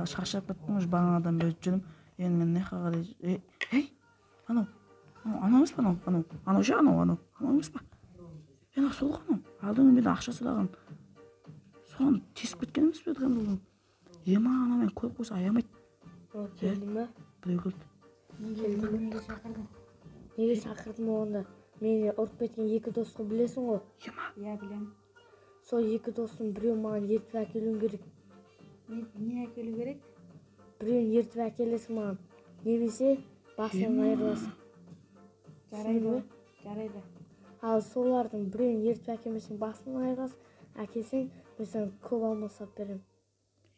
Шаршап кеттім уже, бағанадан бері жүрмін. Енді мен мына жаққа қарай. Ей, анау анау емес па? Анау, анау, анау ше, анау, анау, анау емес па? Е, сол ғой, анау алдыңғы менен ақша сұраған, соған тесіп кеткен емес пе еді? Ема, ана мені көріп қойса, аямайды. Келді ме? Біреу келді. Неге шақырдың? Неге шақырдым онда? Мені ұрып кеткен екі дос қой, білесің ғой? Ема. Иә, білемін. Сол екі достың біреуін маған ертіп әкелуің керек. Не әкелу керек? Біреуін ертіп әкелесің маған, немесе басынан айырыласың. Жарайды, жарайды. Ал солардың біреуін ертіп әкелмесең, басынан айырыласың. Әкелсең, мен саған көп алмас алып беремін.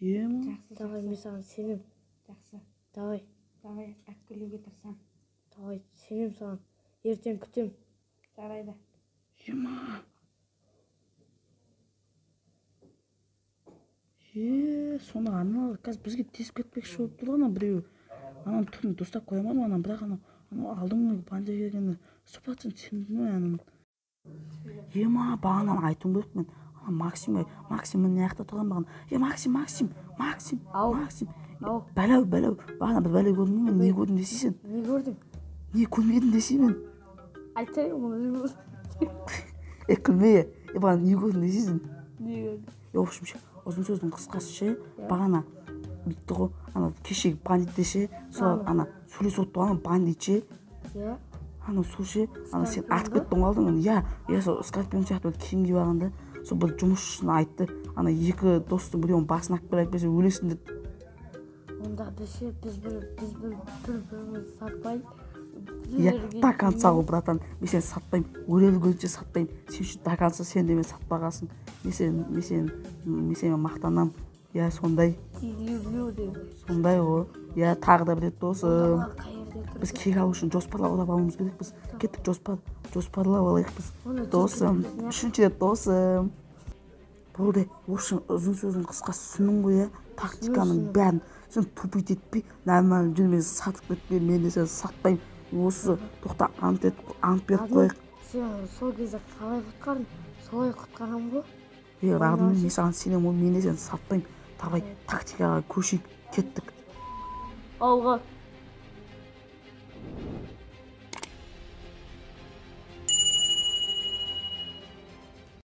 Ема. Жақсы. Давай, мен саған сенемін. Жақсы. Давай. Давай, алып келуге тырысамын. Давай, сенемін саған. Ертең күтемін. Жарайды. Ема. Е, соны аналар қазір бізге тесіп кетпекші болып тұр ғой, ана біреуі. Ананың түрін дұрыстап қоя алмадым ананы, бірақ анау алдыңғы бандит келгенде 100% сендім ғой ананың. Ема, бағананы айтуым керек мен. Ана Максим ой, Максим мына жақта тұрған бағана. Е, Максим, Максим, Максим, Ау. Максим. Ау. Бәләу, бәләу. Бағана бір бәле көрдім ғой мен, не көрдім десей сен? Не көрдің? Не көрмедің десей мен? Айтайын оны. Е, күлме. Е, бағана не көрдің десей сен? Не көрдің? Е, в общем ше, ұзын сөздің қысқасы ше, бағана бүйтті ғой, ана кешегі бандит ше, сол ана сөйлесіп отты ғой, ана бандит ше. Иә. Ана сол ше, ана сен атып кеттің ғой алдыңғы. Иә, иә, сол скорпион сияқты бір киім киіп алған да, сол бір жұмысшысына айтты, ана екі достың біреуінің басын алып кел, әйтпесе өлесің деді. Онда біз ше, біз бір біз бір бір бірімізді сатпай. Иә, до конца ғой, братан, мен сені сатпаймын, өле өлгенше сатпаймын. Сен үшін до конца, сен де мені сатпағансың. Мен сенімен мақтанамын. Иә, сондай. Люблю деп. Сондай ғой. Иә, тағы да бір рет, досым. Қай жерде тұр? Біз кек алу үшін жоспарлап алуымыз керекпіз. Кеттік, жоспарлап алайық біз. Оны Досым, тез. үшінші рет, досым. Болды, в общем, ұзын сөздің қысқасы, түсіндің ғой, иә, тактиканың бәрін. Сен тупить етпей, нормально жүр, мені сатып кетпе, мен де сені сатпаймын. Осы, тоқта, ант ет, ант беріп қояйық. Сен сол кезде қалай құтқардың, солай құтқарамын ғой. Е, родной, мен саған сенемін ғой, мен де сені сатпаймын. Давай, тактикаға көшейік, кеттік. Алға.